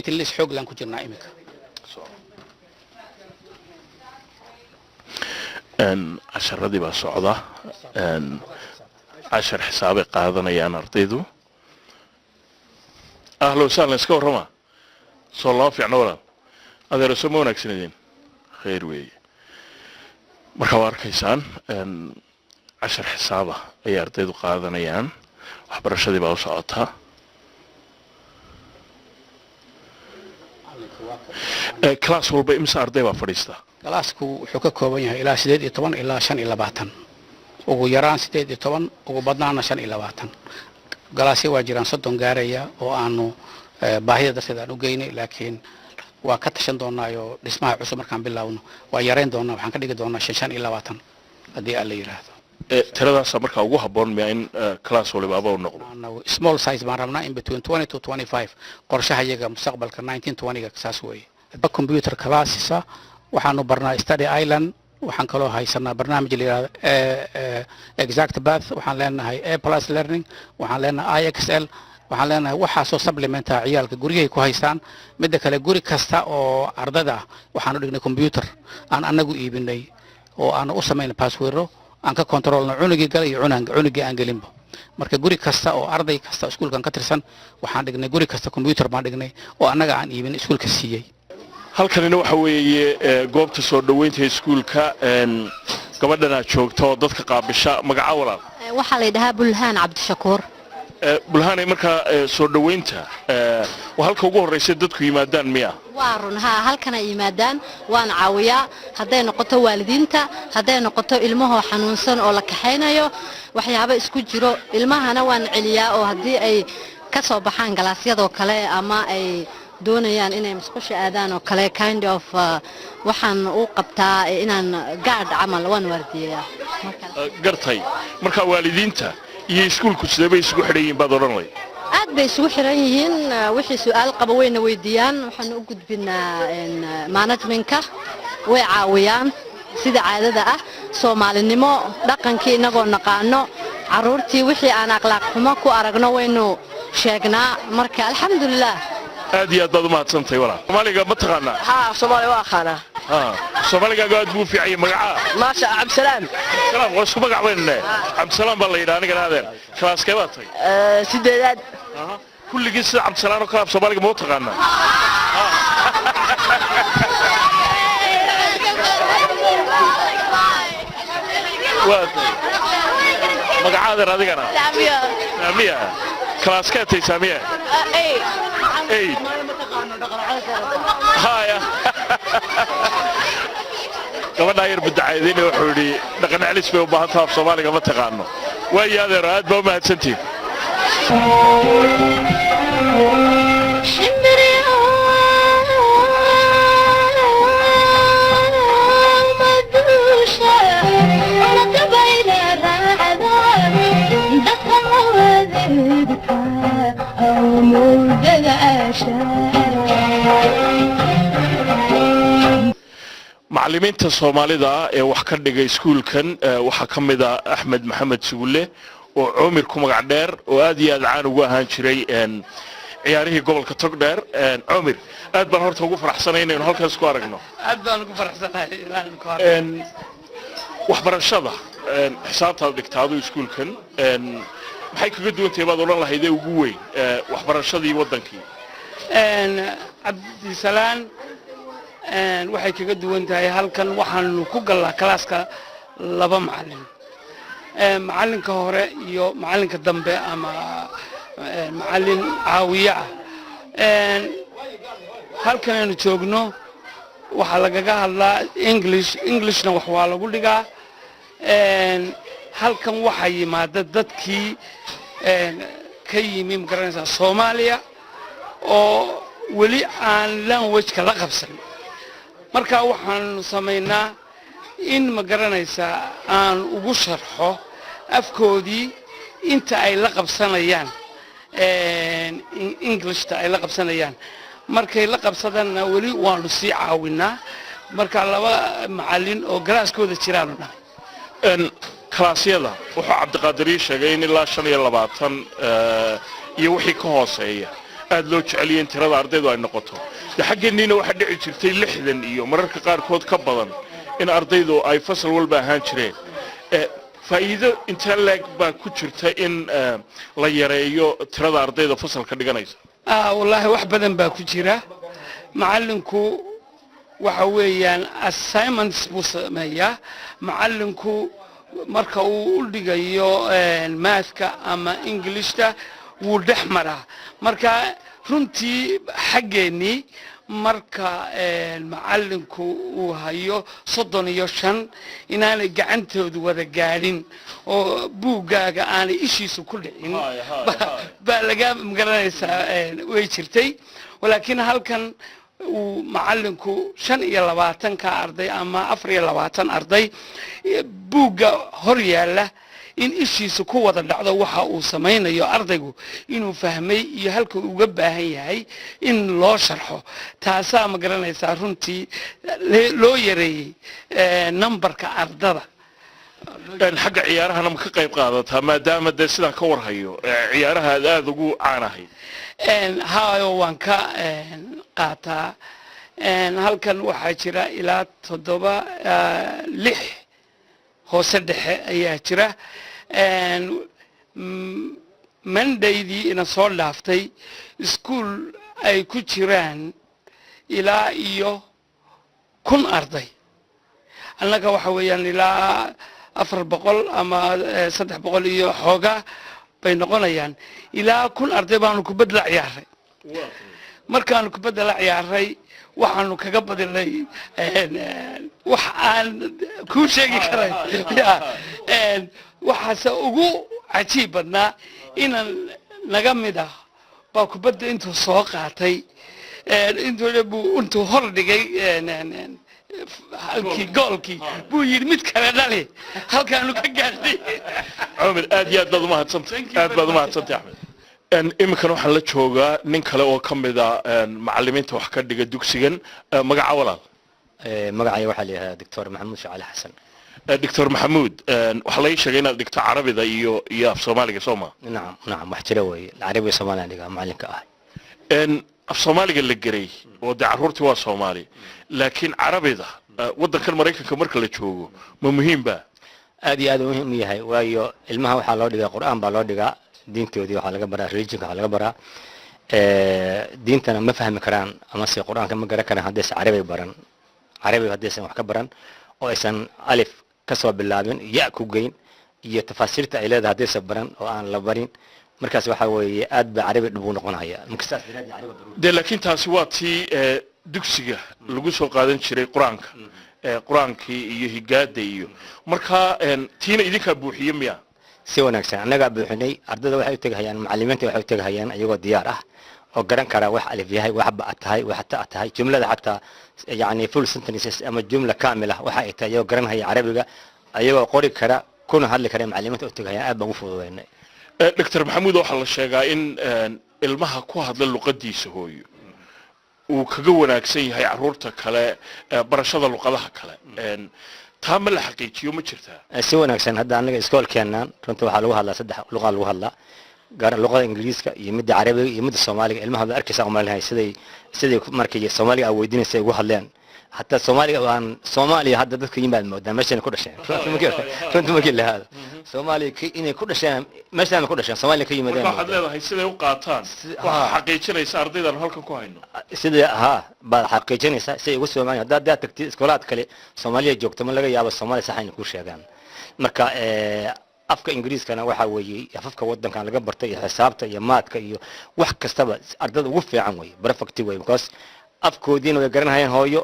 Waiting list xoog laan ku jirnaa iminka. Casharadii baa socda, cashar xisaabay qaadanayaan ardaydu. Ahla wasahlan, iska warrama. Soo lama fiicno walaal, adeero, soo ma wanaagsanideen? Khayr weeye. Marka waa arkaysaan, cashar xisaaba ayay ardaydu qaadanayaan, waxbarashadii baa u socotaa. Class walba imse arday baa fadhiista? Galaasku wuxuu ka kooban yahay ilaa 18 ilaa 25, ugu yaraan 18, ugu badnaana 25. Galaasyo waa jiraan 30 gaaraya oo aanu baahida darteed aan u geynay, laakiin waa ka tashan doonaayo dhismaha cusub markaan bilaawno waa yarayn doonaa, waxaan ka dhigi doonaa 25 haddii Alla yidhaahdo. Tiradaasa markaa ugu habboon miya in class walibaaba u noqdo? Small size baan rabnaa, in between 20 to 25. Qorshaha iyaga mustaqbalka 1920ga saas weeye. Computer classesa waxaanu barnaa, Study Island. Waxaan kaloo haysanaa barnaamij la yidhahdo Exact Path, waxaan leenahay A Plus Learning, waxaan leenahay IXL, waxaan leenahay waxaasoo supplementa ciyaalka guryahay ku haystaan. Midda kale, guri kasta oo ardada ah waxaanu dhignay computer aan anagu iibinay oo aanu u samaynay passwordo aan ka controlno cunugii gala iyo cunugii aan gelinba. Marka guri kasta oo arday kasta iskuulkan ka tirsan waxaan dhignay, guri kasta computer baan dhignay oo annaga aan iibin, iskuulka siiyey. Halkanina waxa weeye goobta soo dhoweynta iskuulka. Gabadhanaa joogta oo dadka qaabisha. Magaca, walaal? Waxaa la yidhahaa Bulhaan Cabdishakuur. Bulhaanay, markaa soo dhoweynta waa halka ugu horraysa dadku yimaadaan miya? Waa run, haa, halkana yimaadaan. Waan caawiyaa, hadday noqoto waalidiinta, hadday noqoto ilmahoo xanuunsan oo la kaxaynayo, waxyaabo isku jiro. Ilmahana waan celiyaa oo haddii ay ka soo baxaan galaasyadoo kale ama ay doonayaan inay musqusha aadaan oo kale, kind of waxaan u qabtaa inaan gaadh camal waan waardiyeyaa. Gartay. Marka waalidiinta iyo iskuulku sidee bay isugu xidhan yihiin baad odhan lay? Aad bay isugu xiran yihiin. Wixii su-aal qaba wayna weydiiyaan, waxaanu u gudbinaa managementka, way caawiyaan sida caadada ah. Soomaalinimo, dhaqankii inagoo naqaano, carruurtii wixii aan akhlaaq xumo ku aragno waynu sheegnaa. Marka alxamdulilah. Aad iyo aad baad u mahadsantahay, walaal. Soomaaliga ma taqaanaa? Haa, Soomaali waa aqaanaa. Soomaaligaagu aad buu u fiican yahay. Magacaa? Maasha, Cabdisalaam. Cabdisalaam, waa isku magac baynu ne. Cabdisalaam baa la yidhaha anigana. Adeer, kalaaskee baad tahay? Sideedaad. Kulligii sida Cabdisalaan oo kale af Soomaaliga ma u taqaanaa? Waa tahay. Magacaadeer adigana? Saamiya. Kalaaskee tahay, Saamiya? Eight. Haya, gabadhaa yar budacaydayna wuxuu yidhi dhaqan celis bay u baahan taha, af Soomaaliga ma taqaano. Waayo adeero, aad baa u mahadsantihin. Macallimiinta Soomaalida ee wax ka dhigay iskuulkan waxaa ka mid a Axmed Maxamed Sugulle oo Coomir ku magac dheer oo aad iyo aad caan ugu ahaan jiray ciyaarihii gobolka Togdheer. Coomir, aad baan horta ugu faraxsanay inaynu halkaas ku aragno. Aad baan ugu faraxsanahay inaan ku arko. Waxbarashada xisaabtaad dhigta aduu iskuulkan maxay kaga duwan tahay baad odhan lahayd ee ugu weyn waxbarashadii waddankii? Cabdisalaan, waxay kaga duwan tahay halkan waxaanu ku galnaa kalaaska laba macallin, macallinka hore iyo macallinka dambe ama macallin caawiye ah. Halkan aynu joogno waxaa lagaga hadlaa English, Englishna wax waa lagu dhigaa. Halkan waxaa yimaada dadkii ka yimi, magaranaysaa, Soomaaliya oo weli aan languageka la qabsan. Marka waxaanu samaynaa in, ma garanaysaa, aan ugu sharxo afkoodii inta ay la qabsanayaan Englishta ay la qabsanayaan. Markay la qabsadanna weli waanu sii caawinaa. Marka laba macallin oo galaaskooda jiraanu dhahay. Kalaasyada wuxuu Cabdiqaadir ii sheegay in ilaa 25 iyo wixii ka hooseeya Aad loo jeceliyay in tirada ardaydu ay noqoto. De xaggeenniina waxaa dhici jirtay 60 iyo mararka qaarkood ka badan in ardaydu ay fasal walba ahaan jireen. Faa'iido intee leeg baa ku jirta in la yareeyo tirada ardayda fasalka dhiganaysa? Wallaahi, wax badan baa ku jira. Macallinku waxa weeyaan assignments buu sameeyaa. Macallinku marka uu u dhigayo mathka ama Englishta, wuu dhex maraa. Marka runtii xaggeennii marka macallinku uu hayo 35, inaanay gacantoodu wada gaadhin oo buuggaaga aanay ishiisu ku dhicin baa laga magaranaysaa, way jirtay. Laakiin halkan uu macallinku 25-ka arday ama 24 arday buugga hor yaalla in ishiisa ku wada dhacdo, waxa uu samaynayo ardaygu inuu fahmay iyo halka uu uga baahan yahay in loo sharxo, taasaa ma garanaysaa runtii loo yareeyey numberka ardada. Xagga ciyaarahana ma ka qayb qaadataa, maadaama dee sidaan ka warhayo ciyaaraha aad aada ugu caanahay? Hayo, waan ka qaataa. Halkan waxaa jira ilaa toddoba, lix hoose dhexe ayaa jira. Mondaydii ina soo dhaaftay, iskuul ay ku jiraan ilaa iyo 1000 arday, annaga waxa weeyaan ilaa 400 ama 300 iyo xoogaa bay noqonayaan, ilaa 1000 arday baanu kubad la ciyaaray. Markaanu kubadda la ciyaaray, waxaanu kaga badinay wax aan kuu sheegi karay. Waxaase ugu cajiib badnaa inaan naga mid ah baa kubadda intuu soo qaatay, intuu hor dhigay halkii goolkii, buu yidhi, "Mid kale dhali." Halkaanu ka gaadhnay. Cumar, aad iyo aad baad umahadsantay, aad baad umahadsantay, Axmed. Iminkan waxaan la joogaa nin kale oo ka mid a macallimiinta wax ka dhiga dugsigan. Magaca, walaal? Magacay waxaa la yidhahdaa Doctor Maxamuud Shacali Xasan. Doctor Maxamuud, waxaa laga sheegay inaad dhigto Carabida iyo af Soomaaliga, soo ma? Nacam, nacam, wax jira weeye. Carabiga, Soomaaliya dhigaa, macallinka ah. Af Soomaaliga la geray oo dee carruurtii waa Soomaali, laakiin Carabida waddankan Maraykanka marka la joogo ma muhiim ba? Aad iyo aad u muhiim u yahay, waayo ilmaha waxaa loo dhigaa Qur'aan baa loo dhigaa, diintoodii waxaa laga baraa, religionka waxaa laga baraa. Diintana ma fahmi karaan amase Qur'aanka ma garan karaan haddaysan Carabi baran. Carabiga haddaysan wax ka baran oo aysan alif ka soo bilaabin ya ku geyn iyo tafaasiirta ay leedahay haddaysan baran oo aan la barin, markaas waxaa weeye aad baa Carabi dhib u noqonaya. Marka saas daraaddeed Carabi daruuri. Dee laakiin taasi waa tii dugsiga lagu soo qaadan jiray Qur-aanka, Qur-aankii iyo higaada iyo markaa tiina idinkaa buuxiye miya? Si wanaagsan, annagaa buuxinay. Ardada waxay u tegahayaan, macallimiinta waxay u tegahayaan iyagoo diyaar ah oo garan kara wax alif yahay, wax ba tahay, wax ta tahay, jumlada xataa, yani full sentences ama jumla kaamil ah waxa ay tahay, iyagoo garanhaya Carabiga, ayagoo qori kara kuna hadli kara macallimiinta u tegahayaan. Aad baan u fududeynay. Doctor Maxamuud, waxaa la sheegaa in ilmaha ku hadla luqadiisa hooyo uu kaga wanaagsan yahay carruurta kale barashada luqadaha kale. Taa ma la xaqiijiyo? Ma jirtaa? Si wanaagsan. Hadda annaga iskoolkeennan runta waxaa lagu hadlaa saddex luqaa lagu hadlaa, gaar luqada Ingiriiska iyo midda Carabiga iyo midda Soomaaliga. Ilmaha baad arkaysaa, umalinahay siday markii Soomaaliga aa weydiinaysa ay ugu hadleen, hataa Soomaaliga aan Soomaaliya hadda dadka yimaad moodaan meeshayna ku dhasheen. Runta markii la haado, Soomaaliya inay ku dhasheen, meeshaan ku dhasheen, Soomaaliya ka yimaadeen. Marka waxaad leedahay siday u qaataan waxaa xaqiijinaysa ardaydan halkan ku hayno. Sida ha baad xaqiijinaysaa siay ugu Soomaaliya. Haddaad tagtid iskoolaad kale Soomaaliya joogto, ma laga yaabo Soomaaliya sax ayna kuu sheegaan. Marka afka Ingiriiskana waxaa weeye afafka waddankan laga bartay, iyo xisaabta iyo mathka iyo wax kastaba ardada ugu fiican weye, perfect wey, because afkoodiina way garanhayaan hooyo,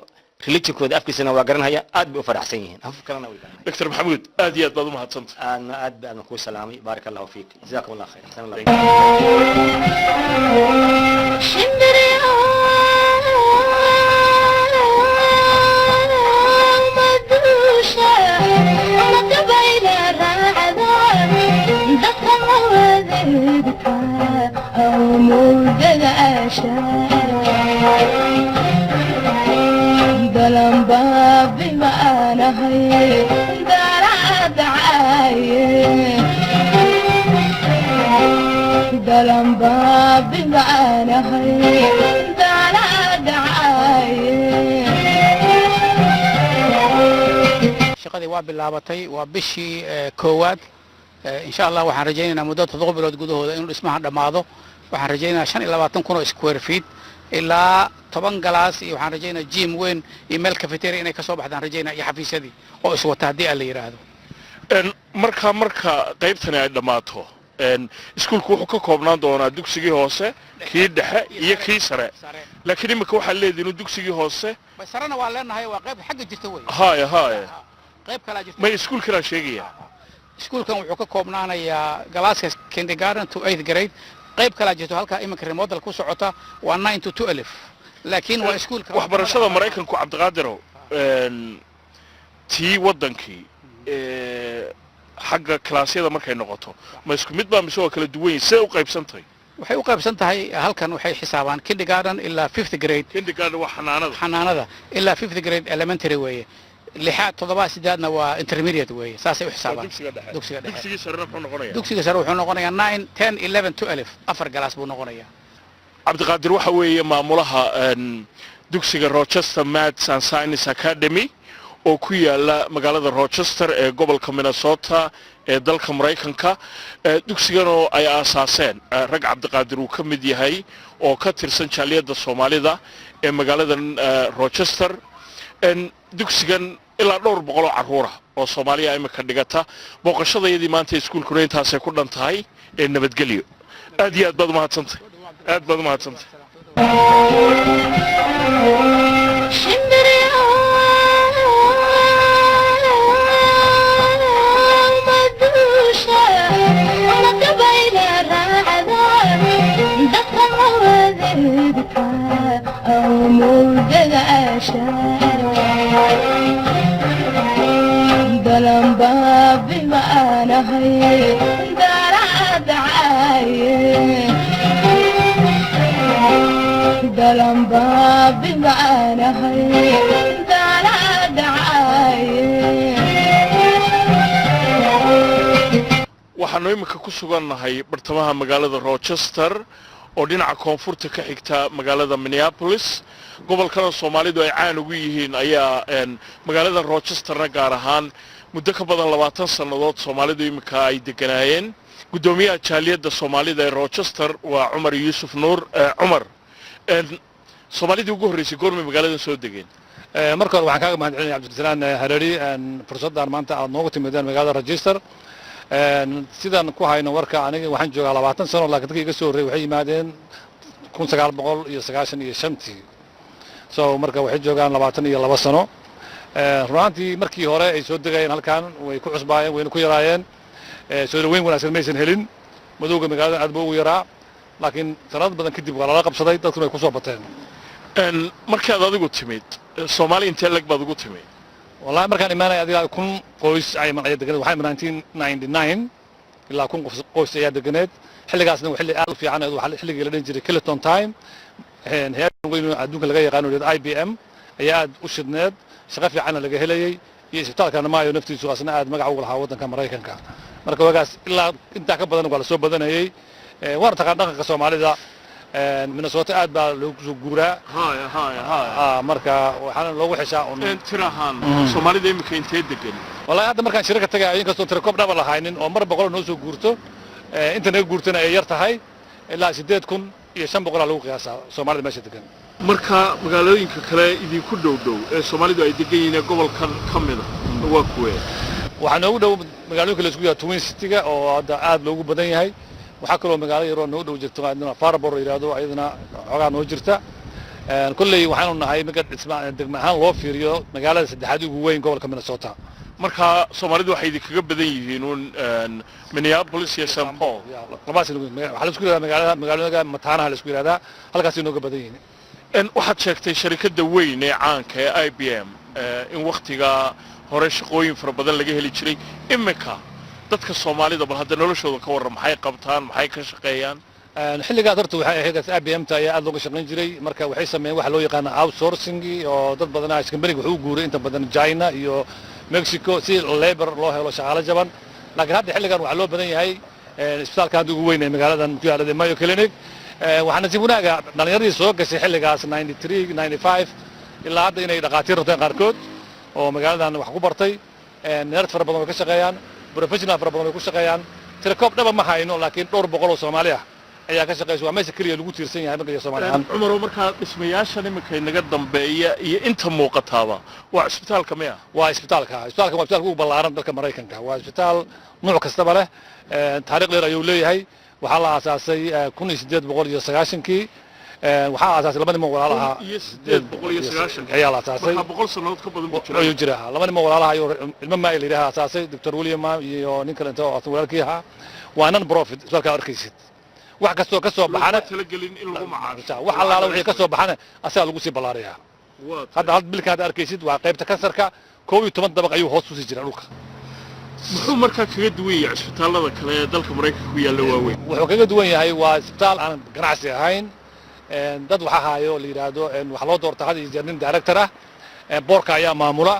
religionkooda afkiisana waa garanhayaan, aad bay u faraxsan yihiin, afaf kalena way garanhayaan. Doctor Maxamuud, aad iyo aad baad umahadsantay. Aadna aad ba aadna kuu salaamay. Baaraka Allahu fiik, jazakum Allah khayr, axsan Allah. Shimbiri madusha madabayla raacda dadka mawadeegta mawjada asha dalanbaabi maanahay daracadacaaye. Dalan baabi macaanahay daalaa dhacaaye. Shaqadii waa bilaabatay, waa bishii koowaad. Insha Allah waxaan rajaynaynaa muddo 7 bilood gudahooda inuu dhismaha dhammaado. Waxaan rajaynayaa 25,000 oo square feet ilaa 10 class iyo waxaan rajaynayaa gym weyn iyo meel cafeteria inay ka soo baxdaan rajaynaya iyo xafiisyadii oo iswata haddii aan la yidhaahdo. Marka qaybtani ay dhammaato, iskuulku wuxuu ka koobnaan doonaa dugsigii hoose, kii dhexe iyo kii sare, laakiin imika waxaad leedihin inuu dugsigii hoose. Sarena waa leenahay, waa qayb xagga jirta wey. Haya. Qayb kalaa jirta. May, iskuulkanaa sheegaya. Iskuulkan wuxuu ka koobnaanayaa classka kindergarten to eighth grade. Qayb kalaa jirto halkaa iminka remodel ku socota, waa 9 to 12, laakiin waa iskuulka. Waxbarashada Maraykanku, Cabdiqaadirow, tii waddankii xagga kalaasyada markay noqoto ma isku mid baa mise waa kala duwan yihin? Sidee u qaybsantahay? Waxay u qaybsan tahay, halkan waxay xisaabaan kindergarten ilaa fifth grade. Kindergarten waa xanaanada. Xanaanada ilaa fifth grade elementary weeye. Lixaad, toddobaad, sideedna waa intermediate weeye. Saasay u Waa xisaabaan. dugsiga dhexe. Dugsiga dhexe. Dugsigii sarena muxuu noqonayaa? Dugsiga sare wuxuu noqonayaa 9, 10, 11, 12, afar class buu noqonayaa. Cabdiqaadir waxa weeye maamulaha dugsiga Rochester Maths and Science Academy oo ku yaala magaalada Rochester ee gobolka Minnesota ee dalka Maraykanka. Dugsiganoo ay aasaaseen rag Cabdiqaadir uu ka mid yahay oo ka tirsan jaaliyadda Soomaalida ee magaaladan Rochester. Dugsigan ilaa dhowr boqol oo carruura oo Soomaaliya imika dhigata. Booqashadayadii maanta iskuulkuna intaasay ku dhan tahay ee nabadgelyo. Aad iyo aad baad umahadsantay, aad baad umahadsantay. Shimbir madusha umadabayla raacda dadka mawadeegta mawjada ashaar dalan baabi maanahay daraadacaaye dalan baabi maanahay daraadacaaye. Waxaanu iminka ku sugannahay bartamaha magaalada Rochester oo dhinaca koonfurta ka xigta magaalada Minneapolis. Gobolkana Soomaalidu ay caan ugu yihiin ayaa magaalada Rochesterna gaar ahaan muddo ka badan 20 sannadood Soomaalidu iminka ay deganaayeen. Guddoomiyaha jaaliyadda Soomaalida ee Rochester waa Cumar Yuusuf Nuur. Cumar, Soomaalidii ugu horreysay goormay magaaladan soo degeen? Marka hore waxaan kaaga mahad celinaya, Cabdisalaan Hareeri, fursaddan maanta aad noogu timideen magaalada Rochester. Sidaan ku hayno warka, aniga waxaan joogaa 20 sano, laakiin dadkii iga soo horreeyay waxay yimaadeen 1995-tii. So marka waxay joogaan 22 sano. Run ahaantii markii hore ay soo degayeen halkan way ku cusbaayeen, wayna ku yaraayeen. Soo dhaweyn wanaagsan maysan helin. Madowga magaalada aad buu ugu yaraa, laakiin sanad badan kadib waa lala qabsaday, dadkuna way kusoo bateen. Markaad adigu timid, Soomaali intee leg baad ugu timid? Wallahi markaan imaanaya adiga 1000 qoys ay ayaa deganeed. Waxaan 1999 ilaa 1000 qoys ayaa deganeed. Xilligaasna waa xilli aad u fiican, waxaa xilligii la dhihi jiray Clinton time. Hay-ad weyn oo adduunka laga yaqaano IBM ayaa aad u shidneed, shaqo fiicanna laga helayey, iyo isbitaalka Mayo naftiisu asna aad magac ugu lahaa waddanka Maraykanka. Marka waagaas ilaa intaa ka badan waa lasoo badanayey. Waana taqaan dhaqanka Soomaalida, Minnesota aad baa loogu soo guuraa. Haya haya haya Marka waxaana loogu xeshaa un. Tir ahaan Soomaalida iminka intee degan? Wallahi hadda markaan shirarka tagaayo, inkastoo tirakoob dhaba lahaynin oo mar boqol noo soo guurto, inta naga guurtana ay yar tahay, ilaa 8500 lagu qiyaasaa Soomaalida meesha degan. Marka magaalooyinka kale idinku dhow dhow ee Soomaalidu ay degan yihiin ee gobolkan ka mida waa kuwee? Waxaa noogu dhow magaalooyinka la isku yahay Twin Cityga oo hadda aad loogu badan yahay. Waxaa kaloo magaalo yaroo noo dhow jirto ayaduna Faribault la yidhaahdo, ayaduna xoogaa noo jirta. Kolley waxaanu nahay marka dhisma degma ahaan loo fiiriyo magaalada saddexaad ugu weyn gobolka Minnesota. Marka Soomaalidu waxay idinkaga badan yihiin uun Minneapolis iyo St Paul? Labadaas waxaa la isku yidhahdaa magaalada magaalooyinka mataanaha la isku yidhahdaa, halkaasay nooga badan yihiin. Waxaad sheegtay sharikadda weyn ee caanka ee IBM in wakhtigaa hore shaqooyin fara badan laga heli jiray. Iminka dadka Soomaalida bal hadda noloshooda ka warran, maxay qabtaan, maxay ka shaqeeyaan? Xilligaas horta waxay ahayd IBM ta ayaa aad looga shaqayn jiray. Marka waxay sameeyeen waxa loo yaqaana outsourcing, oo dad badan companyga wuxuu u guuray inta badan China iyo Mexico si labor loo helo, shaqaale jaban. Laakiin hadda xilligan waxaa loo badan yahay Isbitaalka hadda ugu weyn ee magaaladan ku yaalla Mayo Clinic. Waxaa nasiib wanaaga dhallinyaradii soo gashay xilligaas 93, 95 ilaa hadda inay dhaqaatiir noqdeen qaarkood oo magaaladan wax ku bartay. Nurse fara badan way ka shaqeeyaan, professional fara badan way ku shaqeeyaan. Tirakoob dhaba ma hayno, laakiin dhowr boqol oo Soomaali ah ayaa ka shaqeysa. Waa meesha keliya lagu tiirsan yahay marka Soomaali ahaan. Cumarow, markaa dhismayaashan iminka inaga dambeeya iyo inta muuqataaba waa cisbitaalka miya? Waa isbitaalka. Isbitaalka waa isbitaalka ugu ballaaran dalka Maraykanka. Waa isbitaal nuuc kastaba leh. Taariikh dheer ayuu leeyahay. Waxaa la aasaasay 1890-kii. Waxaa aasaasay laba niman walaal ahaa. 1890? Ayaa la aasaasay. Markaa 100 sannadood ka badan buu jiraa. Ayuu jiraa. Laba niman walaalaha ayuu ilmo Maay la yidhaha aasaasay, Dr. William Maay iyo nin kale inta oo walaalkii ahaa. Waa non profit isbitaalka arkaysid. Wax kastoo ka soo baxana looguma talagelin in lagu macaasho. Wax allaala wixii ka soo baxana asagaa lagu sii ballaarayaa. Hadda hal bilka hadda arkaysid waa qaybta kansarka. 11 dabaq ayuu hoos usii jiraa dhulka. Muxuu markaa kaga duwan yahay cisbitaallada kale ee dalka Maraykanka ku yaalla waaweyn? Wuxuu kaga duwan yahay waa isbitaal aan ganacsi ahayn. Dad waxa haayo la yidhaahdo waxaa loo doorta had iyo jeer nin director ah. Boardka ayaa maamula,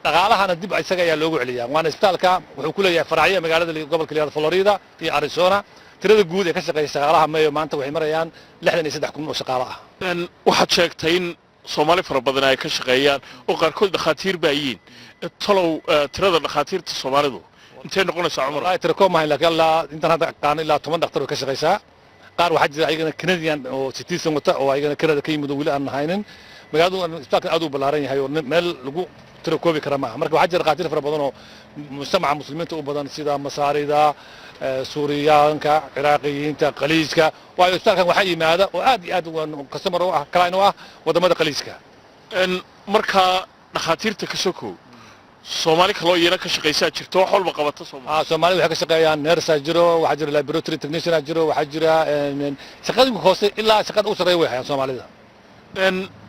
dhaqaalahana dib isaga ayaa loogu celiyaa. Waana isbitaalka wuxuu ku leeyahay faracyo magaalada gobolka la yihahdo Florida iyo Arizona. Tirada guud ee ka shaqeeya shaqaalaha Mayo maanta waxay marayaan 63,000 oo shaqaale ah. Waxaad sheegtay in Soomaali fara badan ay ka shaqeeyaan oo qaarkood dhakhaatiir baa yihiin. Talow tirada dhakhaatiirta Soomaalidu intay noqonaysaa, Cumar? Wallahi tira koob maahayn, laakiin ilaa intaan hadda aqaano ilaa 10 dhakhtar way ka shaqeysaa. Qaar waxaa jira ayagana Canadian oo citizen wata oo ayagana Canada ka yimid oo weli aan haynin. Magaaladu isbitaalkan aad u ballaaran yahay oo meel lagu tira koobi kara maaha. Marka waxaa jira dhakhaatiir fara badan oo mujtamaca Muslimiinta u badan, sida Masaarida, Suuriyaanka, Ciraaqiyiinta, Khaliijka, waayo isbitaalkan waxaa yimaada oo aad iyo aad customer u ah, client u ah, wadamada Khaliijka. Markaa dhakhaatiirta ka sokow, Soomaali kaloo iyana ka shaqaysaa jirto, wax walba qabata Soomaali? Soomaalida waxay ka shaqeeyaan nurse jiro, waxaa jira laboratory technician jiro, waxaa jira shaqada hoose ilaa shaqada u sarreeya way hayaan Soomaalida.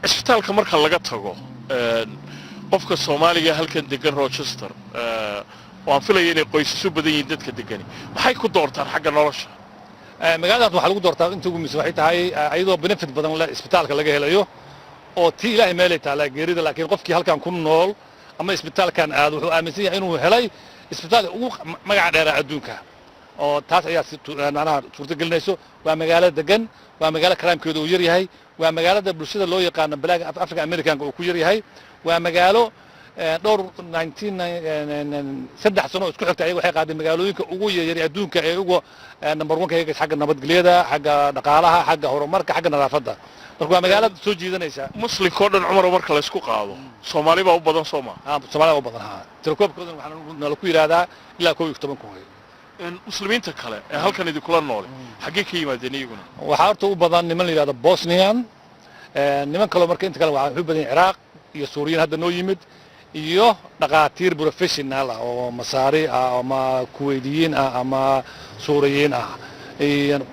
Cisbitaalka marka laga tago, qofka Soomaaliga halkan degan Rochester, waan filaya inay qoysasu badan yihiin dadka degani, maxay ku doortaan xagga nolosha? Magaaladaas waxaa lagu doortaa inta ugu muhiimsan waxay tahay iyadoo benefit badan leh isbitaalka laga helayo oo tii Ilaahay meelay taallaa geerida, laakiin qofkii halkan ku nool ama isbitaalkan aado wuxuu aaminsan yahay inuu helay isbitaalka ugu magaca dheeraa adduunka, oo taas ayaa macnaha suurtagelinayso. Waa magaalo degan, waa magaalo crimekeedu uu yar yahay, waa magaalada bulshada loo yaqaano Black African Americanka uu ku yar yahay. Waa magaalo dhowr 3 sano oo isku xigta ayaga waxay qaadeen magaalooyinka ugu yaryar ee adduunka ee ugu number one ka xagga nabadgelyada, xagga dhaqaalaha, xagga horumarka, xagga nadaafadda. Marka waa magaalada soo jiidanaysa. Muslimka oo dhan, Cumar, marka laysku qaado Soomaali baa u badan, soo ma? Soomaalida u badan, ha. Tirakoobkoodan waxaa nala ku yidhaahdaa ilaa 11,000 wey. Muslimiinta kale ee halkan idinkula noole xaggee ka yimaadeen iyaguna? Waxaa horta u badan niman la yidhahdo Bosnian, niman kaloo marka inta kale waxaa u badan yahay Ciraaq iyo Suuriyiin hadda noo yimid iyo dhaqaatiir professional ah oo Masaari ah ama Kuweydiyiin ah ama Suuriyiin ah.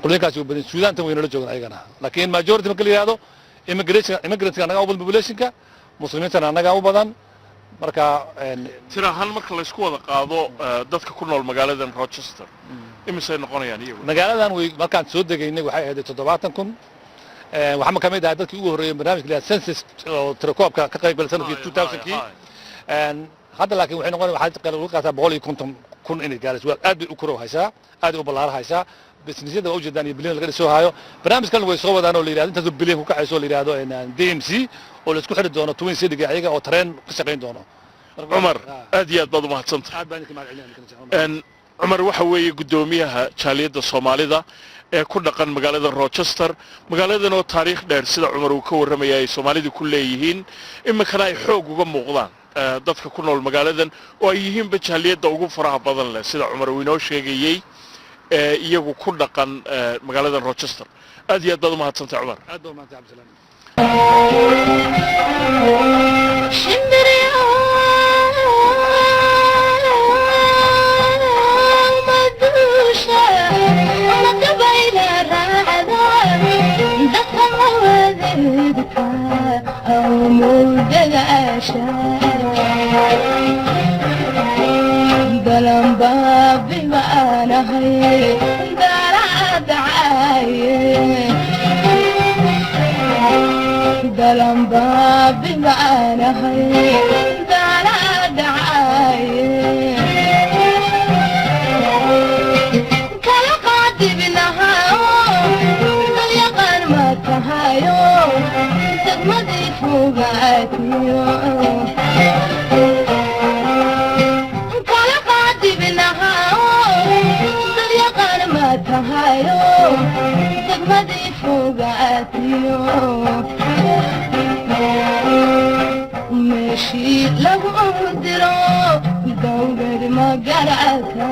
Qolooyinkaasi u badan. Suudaantan way nala joogaan ayagana, laakiin majority marka la yidhahdo immigration, immigrantka annagaa u badan, populationka Muslimiintana annagaa u badan. Marka Tira ahaan marka laysku wada qaado dadka ku nool magaaladan Rochester imisay noqonayaan iyagu? Magaaladan way markaan soo degaynay waxay ahayd 70,000. Waxaa ma kamid ahaa dadkii ugu horreeyay barnaamijka la census oo tirakoobka ka qayb galay sanadkii 2000-kii. Hadda laakiin waxay noqon waxaa lagu qaataa 150,000 inay gaarayso. Waa aad bay u korow haysaa, aad bay u ballaarahaysaa. Businessyada waa ujeedaan iyo bilyan laga dhisoo hayo. Barnaamij kalena way soo wadaan oo la yidhahdo intaasoo bilyan ku kacayso oo la yidhahdo DMC oo la isku xidhi doono Twin City ayaga oo tareen ka shaqayn doono. Cumar, aad iyo aad baad umahadsantahay. Aad baan idinka mahad celinaya. Cumar waxa weeye guddoomiyaha jaaliyadda Soomaalida ee ku dhaqan magaalada Rochester, magaaladan oo taariikh dheer sida Cumar uu ka warramaya ay Soomaalidu ku leeyihiin, iminkana ay xoog uga muuqdaan dadka ku nool magaaladan oo ay yihiinba jaaliyadda ugu faraha badan leh sida Cumar uu inoo sheegayey ee iyagu ku dhaqan magaaladan Rochester. Aad iyo aad baad umahadsantahay, Cumar. Aad baa umahadsantahay, Cabdisalaam. Dalan baabi maanahay dala dhacaaye kala. Fogaatiyo kala qaadibinahaa dalyaqaan ma tahayo degmadii fogaatiyo meeshii lagu diro dowgad ma garata.